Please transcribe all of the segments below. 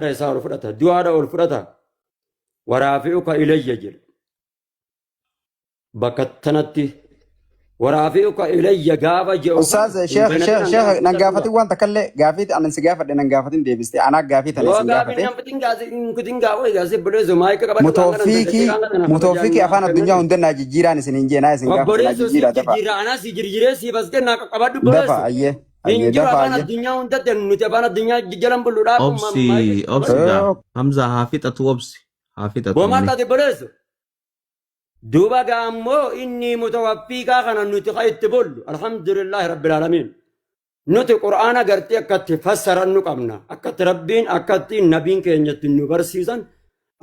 isaa ol fudhata, du'aadha ol fudhata. Waraafi'uka ilayya jedha. Bakka tanatti waraafi'uka ilayya gaafa jedhu kana Ustaaz hin sheekh banatin sheekh hanga sheekh nan fixadhu gaafatin waan takkallee gaafii anan si gaafadhe nan gaafatin deebiste anaa gaafii tana Yoo isin gaafin gaafate. nan fitin gaasi hin kutin gaa oyi gaasi buleesu maayika qabadhu gaa hanga nan Mutoofiikii daqiiqaa hanga tana kabajaan mutoofiikii naa afaan addunyaa kennani. hunda naa jijjiiraan isin hin jeenaa isin gaafate naa Obboleesso siif jijjiiraa dafa. jirjiira anaa si jirjiree siif as kennaa qaqqabadhu Dafa boleesso. ayyee Hin ayyee jiru dafa afaan ayyee. addunyaa hundatti nuti afaan addunyaa jalan bulluudhaaf Obsi maayika obsi qabadhu. gaa Hamza haa fixatu obsi haa fixatu Bomaal inni. taate boleesso. Duuba gaa ammoo inni mutawaffiiqaa kana nuti ka itti bullu alhamdulillaahi rabbil aalamiin. Nuti Qur'aana gartee akka itti fassarannu qabna. Akka itti Rabbiin akka itti nabiin keenya itti nu barsiisan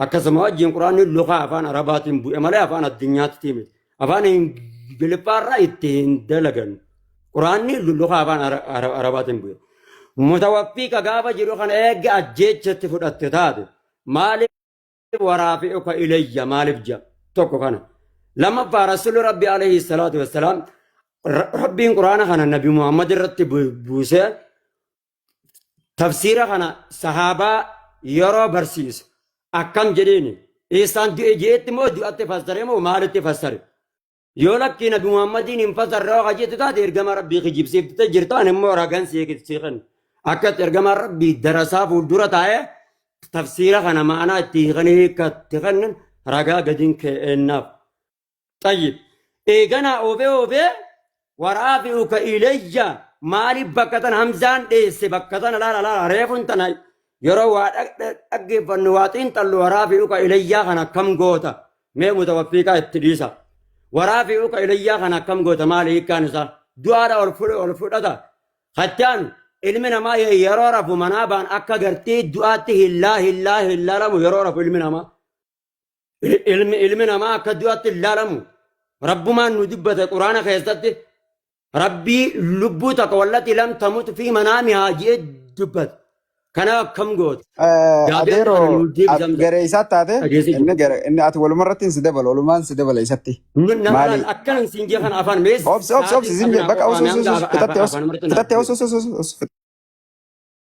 akkasuma wajjin Qur'aanni lukaa afaan Arabaatiin bu'e malee afaan addunyaatti miti. Afaan Ingiliffaarraa itti hin dalagan. Qur'aanni lukaa afaan Arabaatiin bu'e. Mutawaffiiqa gaafa jiru kana eegga ajjeechatti fudhatte taate maaliif waraafi'uka ilayya maaliif jedha tokko kana lammaffaa rasuulli rabbi alayhi salaatu wassalaam rabbiin quraana kana nabi muhammad irratti buusee tafsiira kana sahaabaa yeroo barsiisu akkam jedheeni isaan du'e jeetti moo du'atti fassare moo maalitti fassare? Yoo lakkii Nabi Muhammadiin hin fasarre yoo kajeettu taate ergama Rabbii kijibsiiftee jirta ani immoo ragan sii kenna. Akka itti ergamaan Rabbii darasaa fuuldura taa'ee tafsiira kana ma'anaa itti hiikanii hiikkatti kennan ragaa gadiin kennaaf. Xayyib. Eeganaa oofee oofee waraafi'uka ilayya maaliif bakka tana Hamzaan dheesse bakka tana laala laala reefuun tana yeroo waa dhaggeeffannu waa xiinxallu waraafi'uka ilayyaa kana akkam goota Mee mutawaffiiqaa itti dhiisa. Waraafi'uka ilayyaa kana akkam goota maali hiikkaan isaa? Du'aadha ol fudhe ol fudhata. Hattaan ilmi namaa yeroo rafu manaa baan akka gartee du'aatti hillaa hillaa hillaalamu yeroo rafu ilmi namaa. Ilmi ilmi namaa akka du'aatti hillaalamu. Rabbumaan nu dubbate quraana keessatti Rabbii lubbuu takka wallati lam tamut fi manaamihaa ji'ee dubbate. Kanaaf akkam goota? Gaaffii akka Adeero kana nuuf deebisi Hamza. garee isaa taate Dhageessee inni jiru. gara inni ati walumarratti si dabala walumaan si dabala isatti. Nama Maali? laal akkanan siin jee kana afaan mee Obsi obsi obsi sa'aatiin siin qabnaa bakka obsi qophaa'ame obsi hanga obsi fixatte obsi afaan marti naaf fixatte obsi deebi. obsi obsi obsi.